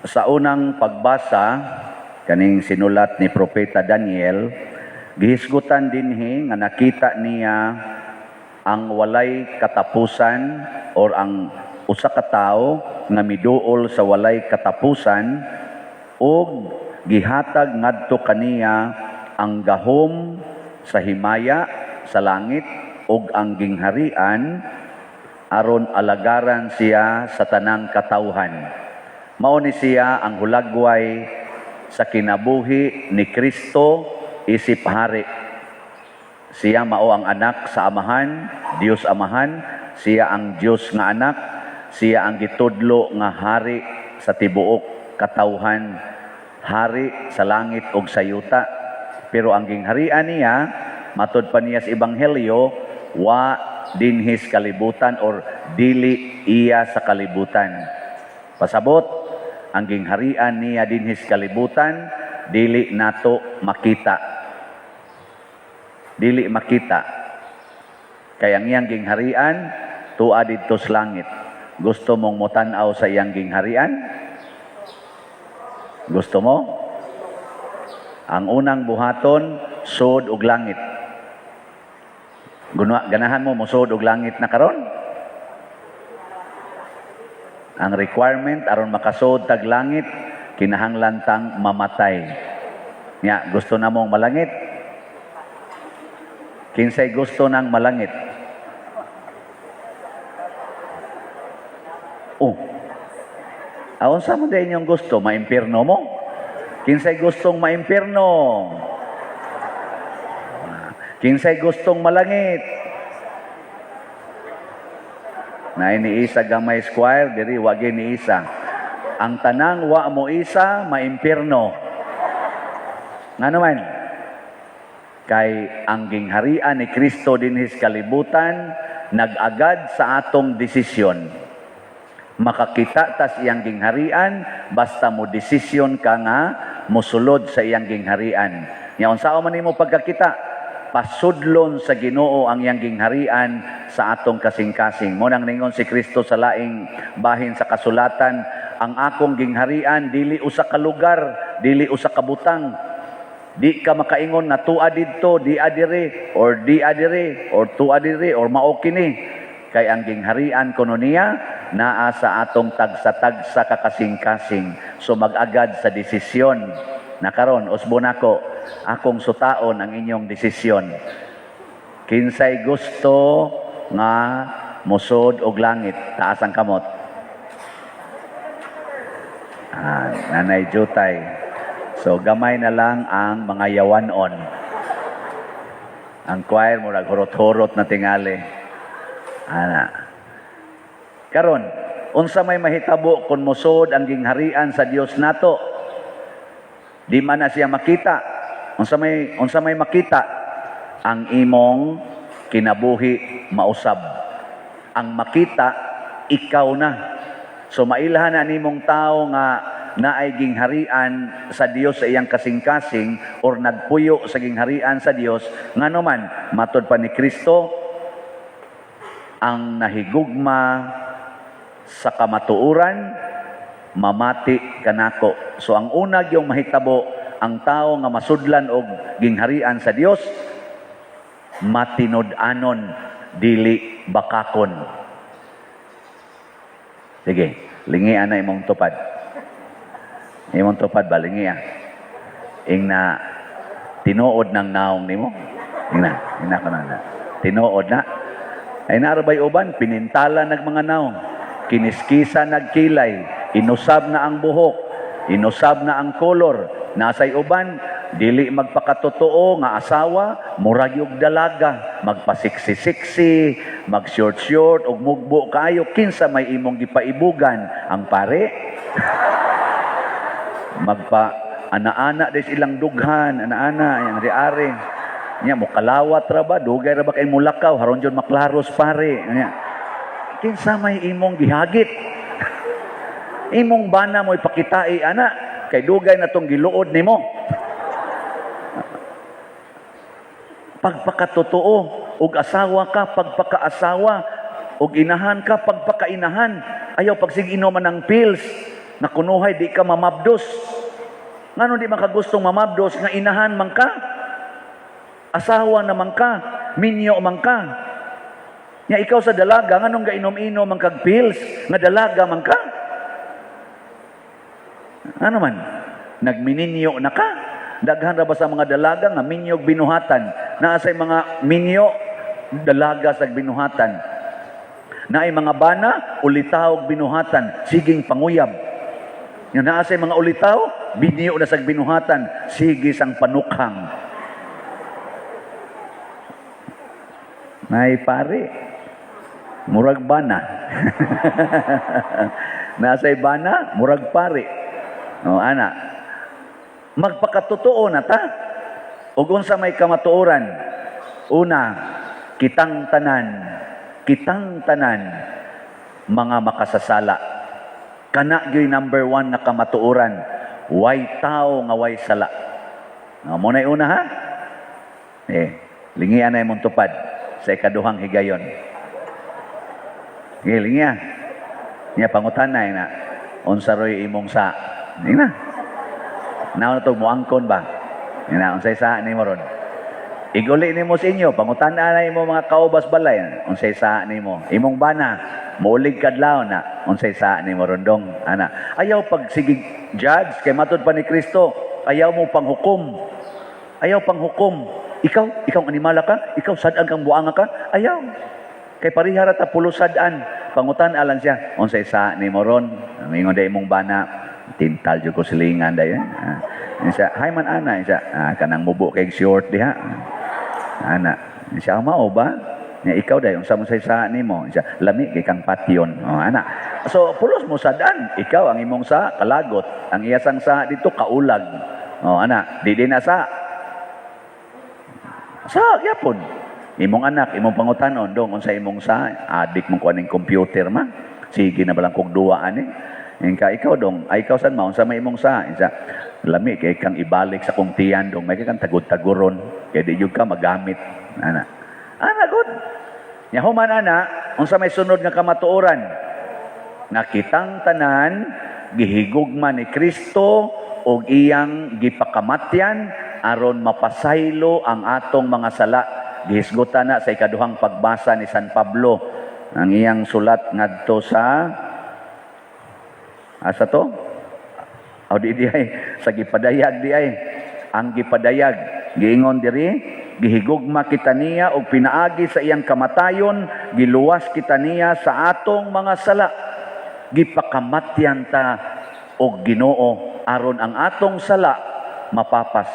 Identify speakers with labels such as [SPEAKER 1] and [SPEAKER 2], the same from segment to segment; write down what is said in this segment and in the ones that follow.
[SPEAKER 1] Sa unang pagbasa, kaning sinulat ni Propeta Daniel, gihisgutan dinhi nga nakita niya ang walay katapusan or ang usa ka tawo nga miduol sa walay katapusan ug gihatag ngadto kaniya ang gahom sa himaya sa langit ug ang gingharian aron alagaran siya sa tanang katawhan. Mao ni siya ang hulagway sa kinabuhi ni Kristo isip hari. Siya mao ang anak sa Amahan, Dios Amahan, siya ang Dios nga anak, siya ang gitudlo nga hari sa tibuok katawhan, hari sa langit ug sa yuta. Pero ang gingharian niya, matod pa niya sa Ebanghelyo, wa dinhi sa kalibutan or dili iya sa kalibutan. Pasabot, ang gingharian niya dinhi sa kalibutan, dili nato makita. Dili makita. Kay ang iyang gingharian, tua didto sa langit. Gusto mong motan-aw sa iyang gingharian? Gusto mo? Ang unang buhaton, sud og langit. Ganahan mo mosud og langit na karon? Ang requirement aron makasud tag langit, kinahanglan tang mamatay. Nya, gusto na mong malangit? Kinsay gusto ng malangit? Oh. Aon sa mo din inyong gusto, maimpirno mo? Kinsay gustong maimpirno? Kinsay gustong malangit? Na ni isa gamay square, diri wagi ni isa. Ang tanang wa mo isa, maimpirno. Ngano man? Kay ang gingharian ni Kristo dinhi sa kalibutan nag-agad sa atong desisyon. Makakita tas iyang gingharian basta mo desisyon ka nga mosulod sa iyang gingharian. Nya unsaon man nimo pagkakita? Pasudlon sa Ginoo ang iyang gingharian sa atong kasing-kasing. Mo nang ningon si Kristo sa laing bahin sa kasulatan, ang akong gingharian dili usa ka lugar, dili usa ka butang. Di ka makaingon nga tua didto, di adire, or di adire, or tua dire, or mao kini. Kay ang gingharian kuno niya naa sa atong tagsa-tagsa kakasing-kasing. So mag-agad sa desisyon. Na karon usbo nako akong sutaon ang inyong desisyon. Kinsay gusto nga musod og langit, taas ang kamot. Ah, Nanay Jutay. So gamay na lang ang mga yawanon. Ang choir mo hurot-hurot na tingali. Ana. Karon, unsa may mahitabo kung mosod ang gingharian sa Dios nato? Di man na siya makita. Unsa may makita? Ang imong kinabuhi mausab. Ang makita, ikaw na. So mailhan na nimong tao nga naay gingharian sa Dios sa iyang kasing-kasing or nagpuyo sa gingharian sa Dios, ngano man matod pa ni Kristo, ang nahigugma sa kamatuoran mamati kanako. So ang una gyung mahitabo, ang tao nga masudlan og gingharian sa Dios, matinud-anon, dili bakakon. Sige, lingian na imong tupad. Imong tupad ba, lingia? Ing na tinuod ng naong nimo. Ingna, ingna ko na. Tinuod na. Ay narabay uban, pinintala nag mga naong. Kiniskisa nagkilay, inusab na ang buhok, inusab na ang kolor. Nasay uban, dili magpakatotoo nga asawa, murag yung dalaga, magpasiksi-siksi, mag-short-short, ug mugbo kayo, kinsa may imong gipaibugan ang pare? Magpa ana-ana des ilang dughan, ana-ana, yang ari-ari. Nya mo kalawat ra ba, dugay ra ba kay mulakaw, haron jud maklaros pare. Nya. Kinsa may imong gihagit? Imong bana mo ipakitai ana kay dugay na tong giluod nimo. Pagpakatotoo og asawa ka, pagpakaasawa, og inahan ka, pagpakainahan. Ayaw pagsig inom ng pills. Nga kunuhay di ka mamabdos. Ngano di man ka gustong mamabdos nga inahan man ka? Asawa na man ka, minyo man ka. Nya ikaw sa dalaga, nganong gainom-inom man kag pills nga dalaga man ka? Ano man? Nagmininyo na ka? Daghan ra ba sa mga dalaga nga minyog binuhatan? Naa say mga minyo, dalaga sa binuhatan. Naay mga bana, ulitaw binuhatan, siging panguyab. Nga naa say mga ulitaw, binyo na sa binuhatan, sige sang panukhang. Nay pare, murag bana. Nasay bana, murag pare. O ana, magpakatotoo na ta. Ug unsa may kamatuoran? Una, kitang tanan mga makasasala. Kana gyud number one nga kamatuoran. Way tao nga way sala. No, mo na'y una ha? Eh, lingian na imong tupad sa ikaduhang higayon. Sige, lingia. Niya pangutan na na. Unsa roy imong sa? Ina. Naon na to muangkon ba? Ina, unsay sa nimo ron? Iguli nimo sa inyo, pangutan na imo mga kaubas balay, unsay sa nimo? Imong bana, muulig kadlaw na, unsay sa nimo rondong? Ana. Ayaw pag sige judge kay matud pa ni Kristo, ayaw mo panghukom. Ayaw panghukom. Ikaw, ikaw ang animala ka, ikaw sad-an kang buanga ka, ayaw. Kay parihara ta pulos sad-an. Pangutan alang siya, unsay sa nimo ron? Ingon day imong bana, tintal jud ko silingan day. Ah. Siya, hay man ana, siya, ah, kanang mubo kay short diha. Ana, siya mao ba? Nya ikaw day unsa mo sa nimo? Siya, lami kay kang patyon. Oh, ana. So pulos mo sad-an, ikaw ang imong sa kalagot, ang iyasang sa dito kaulag. Oh, ana, di din na sa sa gyapon. Imong anak, imong pangutanon dong unsa imong sa adik mong kuan ning computer ma. Sige na balang kog duwa ani. Ingka ikaw dong, ay ikaw san ma unsa may imong sa? Isa lami kay kang ibalik sa kong tiyan dong, may kang tagud-taguron kay di jud ka magamit ana. Ana good. Nya human ana, unsa may sunod nga kamatuoran? Nga kitang tanan gihigugma ni Kristo og iyang gipakamatyan aron mapasaylo ang atong mga sala. Gihisgutan na sa ikaduhang pagbasa ni San Pablo ang iyang sulat ngadto sa asa to? O di di ay sa gipadayag di ay ang gipadayag giingon diri, gihigugma kita niya og pinaagi sa iyang kamatayon giluwas kita niya sa atong mga sala. Gipakamatyan ta og Ginoo aron ang atong sala mapapas.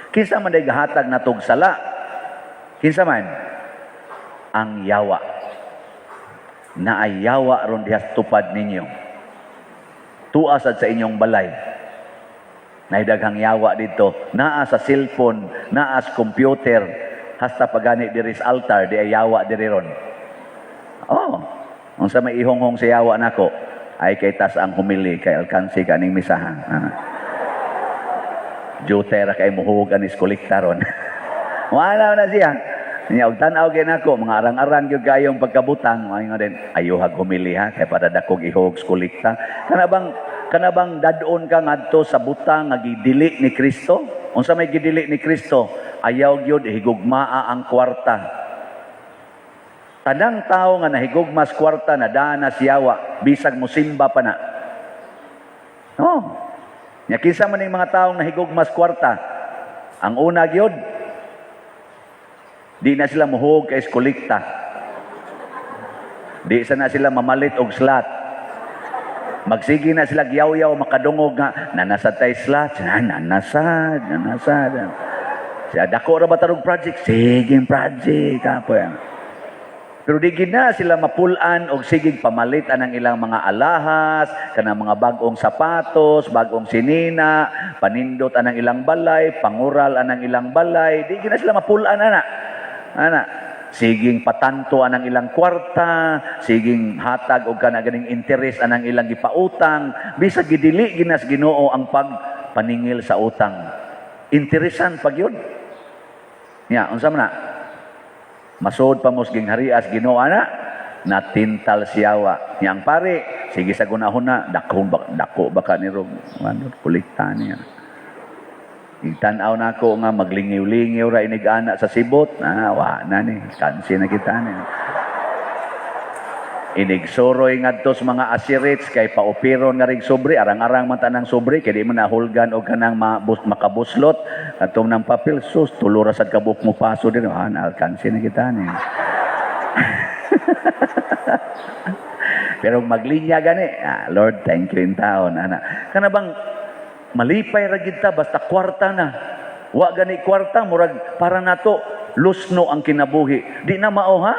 [SPEAKER 1] Kinsa man day gahatag natog sala? Kinsa man? Ang yawa. Naay yawa ron diha sa tupad ninyo. Tua sad sa inyong balay. Naay daghang yawa dito. Naa sa cellphone, naa sa computer, hasta pagani diri sa altar, di ay yawa diri ron. Oh, unsa may ihonghong sa yawa nako? Ay kay tas ang humili kay alkansi kaning misaha. Ah. Jute ra kay muhug anis kolekta ron. Wala na siya. Nya og tan-aw gyud nako mga arang-arang gyud kayong pagkabutang, mga din ayuhag humili ha kay para dakog ihog sa kolekta. Kana bang dad-on ka ngadto sa butang nga gidili ni Kristo? Unsa may gidili ni Kristo? Ayaw gyud higugmaa ang kwarta. Tanang tao nga nahigugma sa kwarta na daan na siyawa, bisag musimba pa na. No. Nya kinsa man ning mga taong nahigugma sa kwarta? Ang una gyud, di na sila muhug kay kolekta. Di sa na sila mamalit og slot. Magsige na sila gyaw-yaw makadungog nga nanasad tay slot, nanasad, nanasad. Siya dako ra ba tarong project? Sige project kapoy. Pero di gid na sila mapulan og sigig pamalit anang ilang mga alahas, kanang mga bag-ong sapatos, bag-ong sinina, panindot anang ilang balay, pangural anang ilang balay, di gid na sila mapulan ana. Ana, siging patanto anang ilang kwarta, siging hatag og kana ganing interes anang ilang gipautang, bisag gidili ginas Ginoo ang pagpaningil sa utang. Interesan pag yun. Ya, unsa man na? Masod pa mos gingharias Ginoo ana. Natintal siyawa. Yang pare, sige sa gunahon na, dako ba ka ni Rog, ano, kulikta niya. Igtan-aw na ako nga maglingiw-lingiw ra inig ana sa sibot. Ah, wa na ni. Kansi na kita ni. Inig suroy ngadto sa mga asirits kay paupiron nga rig sobre, arang-arang man tanang sobre kay di man nahulgan og kanang makabuslot atong ng papel, sus, tulo ra sad kabuk mo paso din, ah, alkansi na kita ni. Pero maglinya gani, ah, Lord, thank you in taon ana. Kana bang malipay ra gid ta basta kwarta na. Wa gani kwarta, murag para nato lusno ang kinabuhi. Di na mao, ha?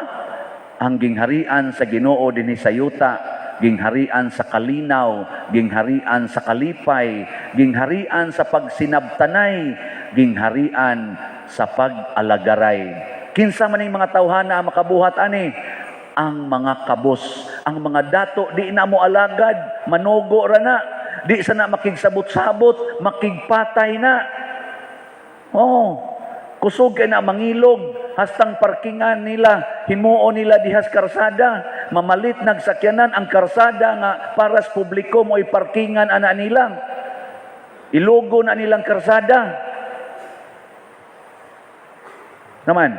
[SPEAKER 1] Ang gingharian sa Ginoo dinhi sa yuta, gingharian sa kalinaw, gingharian sa kalipay, gingharian sa pagsinabtanay, gingharian sa pag-alagaray. Kinsa man ning mga tawhana ang makabuhat ani? Ang mga kabos, ang mga dato di na mo alagad, manugo ra na, di sa na makigsabot-sabot, makigpatay na. Oh, kusog kay na mangilog, hastang parkingan nila, himuon nila dihas karsada, mamalit nagsakyanan ang karsada nga para sa publiko mo parkingan ana nila. Ilugo na nilang karsada. Naman,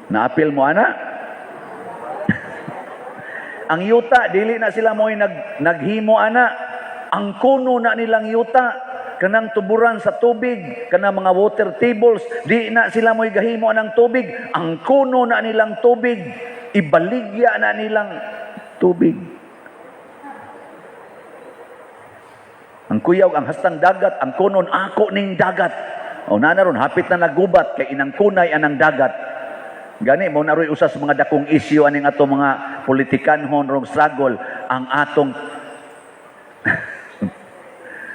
[SPEAKER 1] naapil mo ana? Ang yuta, dili na sila mo'y naghimo ana. Ang kuno na nilang yuta, kanang tuburan sa tubig, kanang mga water tables, di na sila mo'y gahimo anang tubig. Ang kuno na nilang tubig, ibaligya na nilang tubig. Ang kuyaw, ang hastang dagat, ang kunon, ako ning dagat. O nanaron, hapit na nagubat, kay inang kunay anang dagat. Gani, mo naroy usas mga dakong isyu aning ato mga politikanhon rong struggle, ang atong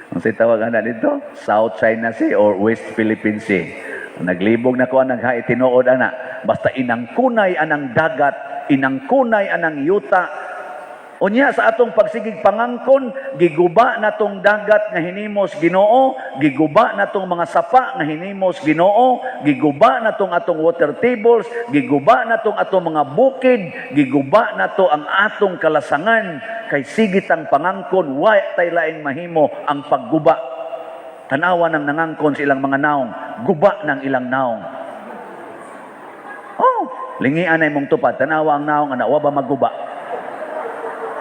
[SPEAKER 1] ang say tawag ana dito, South China Sea or West Philippine Sea. Naglibog na ko ang naghae tinuod ana. Basta inang kunay anang dagat, inang kunay anang yuta. Unya sa atong pagsigig pangangkon, giguba na tong dagat nga hinimos Ginoo, giguba na tong mga sapa nga hinimos Ginoo, giguba na tong atong water tables, giguba na tong atong mga bukid, giguba na to ang atong kalasangan kay sigitang pangangkon, wa tay laing mahimo ang pagguba. Tanawa ng nangangkon sa ilang mga naong, guba ng ilang naong. Oh, lingian na imong tupad, tanawa ang naong ana, wa ba maguba?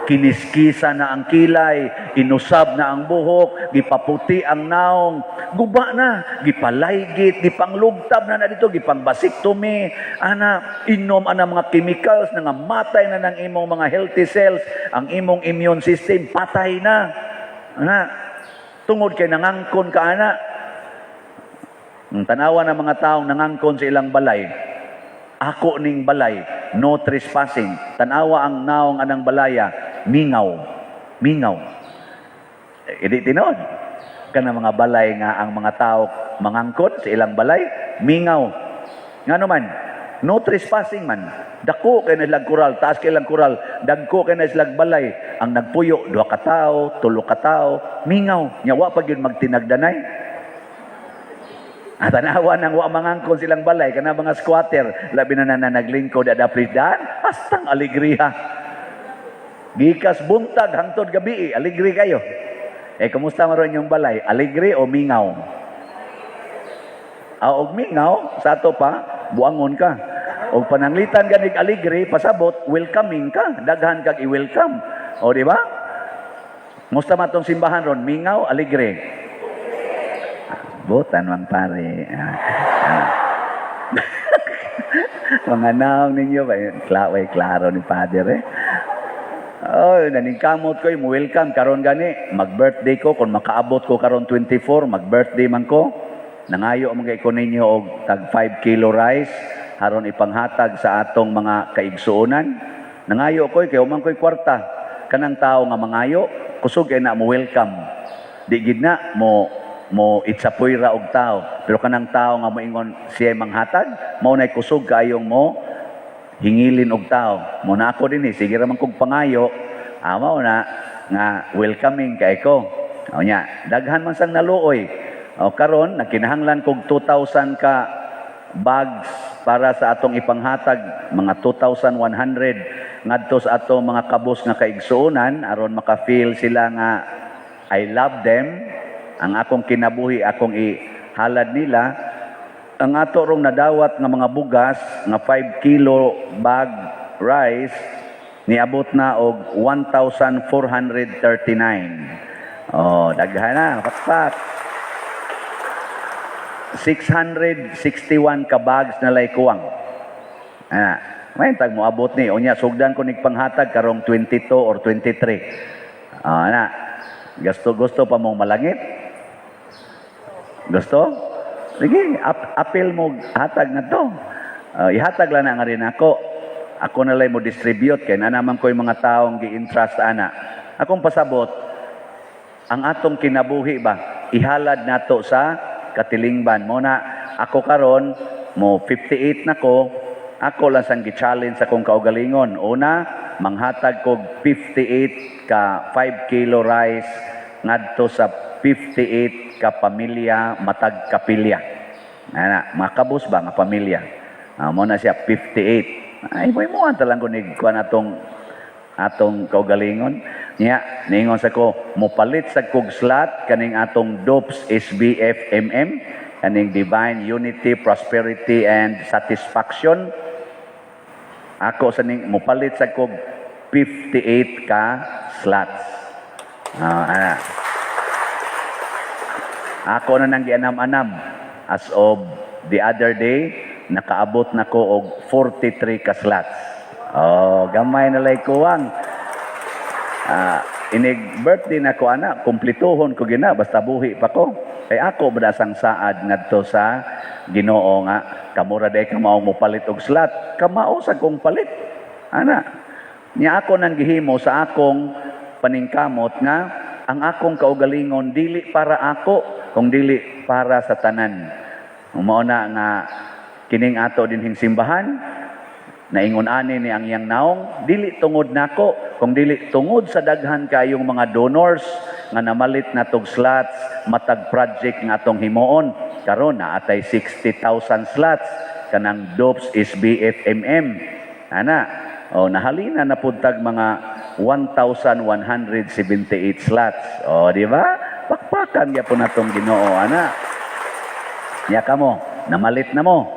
[SPEAKER 1] Kiniskisa na ang kilay, inusab na ang buhok, gipaputi ang naong, guba na, gipalaygit, gipanglugtab na na dito, gipangbasiktomy, ana, inom ana mga chemicals na nga matay na ng imong mga healthy cells, ang imong immune system, patay na. Ana, tungod kay nangangkon ka ana. Ang tanawa ng mga taong nangangkon sa ilang balay, ako ning balay, no trespassing. Tanawa ang naong anang balaya, mingaw, mingaw. Eh, di tinuod. Kana mga balay nga ang mga tao mangangkon sa ilang balay, mingaw. Ngano man, no trespassing man. Dako kay na silang kural, taas kay ilang kural, dagko kay na silang balay. Ang nagpuyo, duha ka tawo, tulo ka tawo, mingaw. Nya wa pa gyud magtinagdanay. At tanawa nang wa mangangkon silang balay kana mga squatter, labi na na naglingkod ada dan hastang alegriya. Gikas buntag hangtod gabi, alegre kayo. Eh, kumusta man yung balay? Alegre o mingaw? Ah, og mingaw, sa ato pa, buangon ka. Og pananglitan ganig alegre, pasabot, welcoming ka. Daghan kag i-welcome. O, di ba? Musta man tong simbahan ron? Mingaw, alegre. Butan mang pare. Ah, ah. Mga naong ninyo, ba, way klaro ni Father eh. Oh, naningkamot ko, mo welcome karon gani. Mag-birthday ko kung makaabot ko karon 24, mag-birthday man ko. Nangayo man kay ko ninyo og tag 5 kilo rice haron ipanghatag sa atong mga kaigsuonan. Nangayo ko kay human ko'y kwarta. Kanang tao nga mangayo, kusog kay na mo welcome. Di gid na mo mo itsapoy ra og tao. Pero kanang tao nga moingon siya manghatag, mao nay kusog kayong mo hingilin og tao. Mo na ako din eh, sige ra man kog pangayo. Ah, mao na nga welcoming kay ko. O nya, daghan man sang naluoy. O karon nagkinahanglan kog 2,000 ka bags para sa atong ipanghatag, mga 2,100. ngadto sa ato mga kabus nga kaigsuonan aron maka-feel sila nga I love them. Ang akong kinabuhi akong ihalad nila. Ang ato rong nadawat nga mga bugas nga 5 kilo bag rice, niabot na og 1,439. Oh, daghan na, pakpak. 661 ka bags na lay kuwang. Ah, may tag mo abot ni. Unya sugdan ko nig panghatag karong 22 or 23. Ah, na. Gusto gusto pa mong malangit? Gusto? Sige, apil mo hatag na to. Ihatag lang na nga rin ako. Ako na lang mo distribute kay na naman ko yung mga taong gi-entrust ana. Akong pasabot, ang atong kinabuhi ba, ihalad nato sa katilingban mo na. Ako karon mo 58 na ko, ako lang sang gi-challenge sa akong kaugalingon. Una, manghatag kog 58 ka 5 kilo rice ngadto sa 58 ka pamilya matag kapilya. Ana, makabos ba nga pamilya? Ah, mo na siya 58. Ay, mo mo lang ko ni kuan atong atong kaugalingon. Niya, niingon sa ko, mopalit sa kog slot kaning atong DOPS SBFMM, kaning Divine Unity, Prosperity and Satisfaction. Ako sa ning mopalit sa kog 58 ka slots. Ah, ana. Ako na nang gianam-anam. As of the other day, nakaabot na ko og 43 ka slots. Oh, gamay na lay kuwang. Ah, inig birthday na ko ana, kumplituhon ko gina basta buhi pa ko. Kay ako badasang saad ngadto sa Ginoo nga kamura day kamao mo palit og slot, kamao sa kong palit. Ana. Nya ako nang gihimo sa akong paningkamot nga ang akong kaugalingon dili para ako kung dili para sa tanan. Mao na nga kining ato dinhing simbahan, naingon ani ni ang iyang naong, dili tungod nako kung dili tungod sa daghan kayong mga donors nga namalit na tog slots matag project nga atong himuon. Karon na atay 60,000 slots kanang DOPS SBFMM ana. O, nahalina na pud tag mga 1,178 slots. O, di ba? Pakpakan gyapon natong Ginoo ana. Nya kamo, namalit na mo?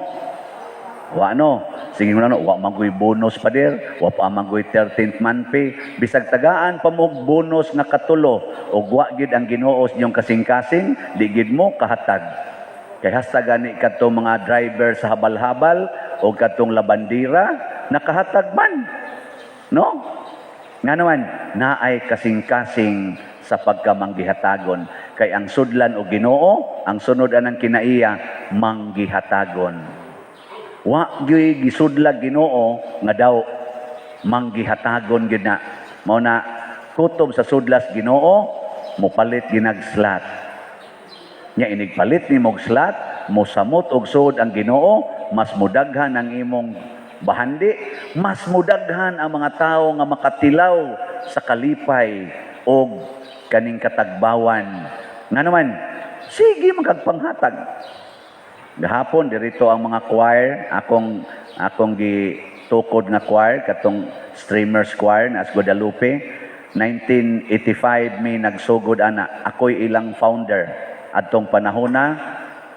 [SPEAKER 1] Wa no. Sige mo na no, wa man ko'y bonus pa dir, wa pa man ko'y 13th month pay. Bisag tagaan pa mo og bonus nga katulo, ug wa gid ang Ginoo sa inyong kasing-kasing, di gid mo kahatag. Kay hasta gani kadtong mga driver sa habal-habal o kadtong labandira, nakahatag man. No? Nga naman, naay kasing-kasing sa pagkamanggihatagon. Kay ang sudlan o Ginoo, ang sunod anang kinaiya, manggihatagon. Wa gyud gisudlag Ginoo nga daw, manggihatagon gyud na. Mao na kutob sa sudlas Ginoo, mopalit ginag slot. Nya inig palit ni mog slot, mosamot og suod ang Ginoo, mas mudaghan ang imong bahandi, mas mudaghan ang mga tawo nga makatilaw sa kalipay og kaning katagbawan. Nga naman, sige magkagpanghatag. Gahapon dirito ang mga choir, akong akong gitukod nga choir katong Streamers Choir na Guadalupe. 1985 mi nagsugod ana. Ako'y ilang founder. Adtong panahona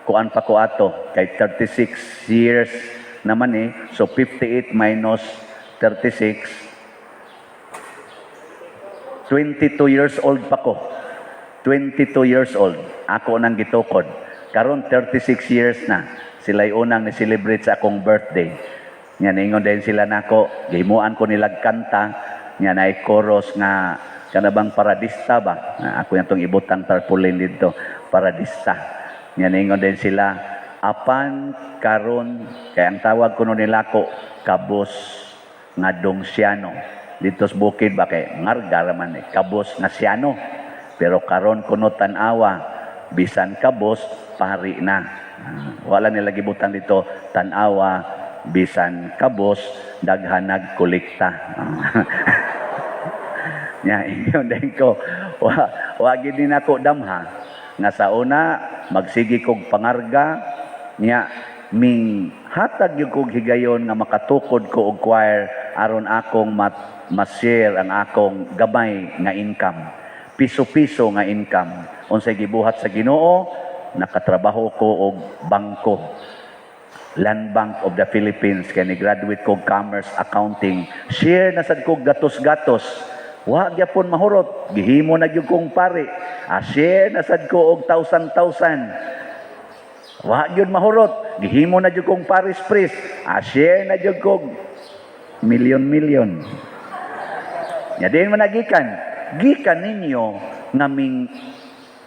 [SPEAKER 1] kuan pa ko ato kay 36 years naman eh. So 58 minus 36, 22 years old pa ko. 22 years old. Ako nang gitukod. Karon 36 years na. Sila'y unang ni-celebrate sa akong birthday. Nya ningon din sila nako, gihimuan ko nilag kanta, nya naay chorus nga kanabang paradista ba? Na ako yung tong ibutang tarpaulin dito, paradista. Nya ningon din sila, apan karon kay ang tawag kuno nila ko kabos nga dongsiano. Dito sa bukid ba kay ngarga man eh, kabos nga siyano. Pero karon kuno tan-awa, bisan kabos pari na. Ah, wala nila gibutang dito, tan-awa bisan kabos daghan nagkolekta. Nya ingon din ko, wa gid ni nako damha nga sa una magsige kog pangarga, nya ming hatag gyud kog higayon nga makatukod ko og choir. aron akong ma-share ang akong gamay nga income. Piso-piso nga income. Unsay gibuhat sa Ginoo, nakatrabaho ko og bangko. Land Bank of the Philippines, kay ni graduate ko commerce accounting. Share na sad ko gatos-gatos. Wa gyapon mahurot, gihimo na gyud kong pare. Ah, share na sad ko og thousand thousand. Wa gyud mahurot, gihimo na gyud kong parish priest. Ah, share na gyud kog milyon milyon. Nya diin man nagikan? Gikan ninyo nga ming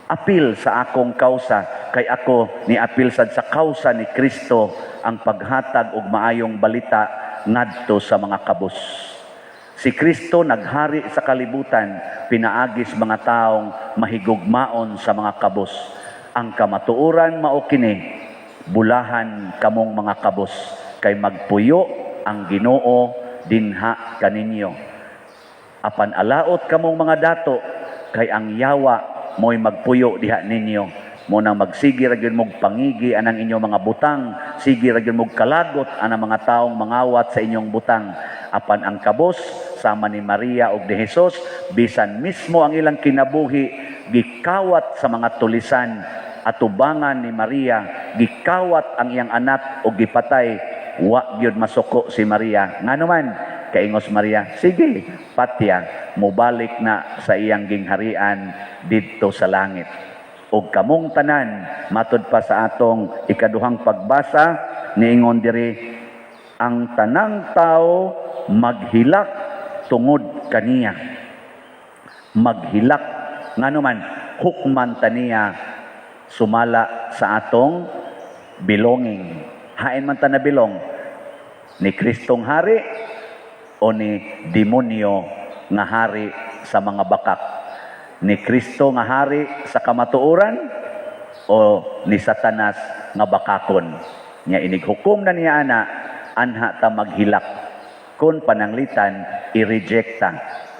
[SPEAKER 1] apil sa akong kausa, kay ako ni apil sad sa kausa ni Kristo, ang paghatag og maayong balita ngadto sa mga kabus. Si Kristo naghari sa kalibutan pinaagis mga taong mahigugmaon sa mga kabus. Ang kamatuoran mao kini: bulahan kamong mga kabus kay magpuyo ang Ginoo dinha kaninyo. Apan alaot kamong mga dato kay ang yawa mo'y magpuyo diha ninyo. Mo nang magsige ra gyud mog pangigi anang inyong mga butang, sige ra gyud mog kalagot anang mga taong mangawat sa inyong butang. Apan ang kabos, sama ni Maria ug ni Jesus, bisan mismo ang ilang kinabuhi gikawat sa mga tulisan atubangan ni Maria, gikawat ang iyang anak ug gipatay, wa gyud masuko si Maria. Ngano man, kaingos Maria, "Sige, patya," mobalik na sa iyang gingharian didto sa langit. Ug kamong tanan, matud pa sa atong ikaduhang pagbasa, niingon diri, ang tanang tao maghilak tungod kaniya. Maghilak ngano man, hukman taniya sumala sa atong belonging. Hain man ta na belong, ni Kristong hari o ni demonyo nga hari sa mga bakak? Ni Kristo nga hari sa kamatuoran o ni Satanas nga bakakon? Nya inig hukom na niya ana, anha ta maghilak. Kung pananglitan i-reject ta.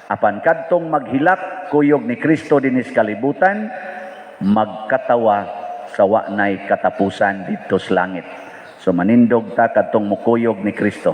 [SPEAKER 1] Apan kadtong maghilak kuyog ni Kristo dinis kalibutan, magkatawa sa wa nay katapusan didto sa langit. So manindog ta kadtong mukuyog ni Kristo.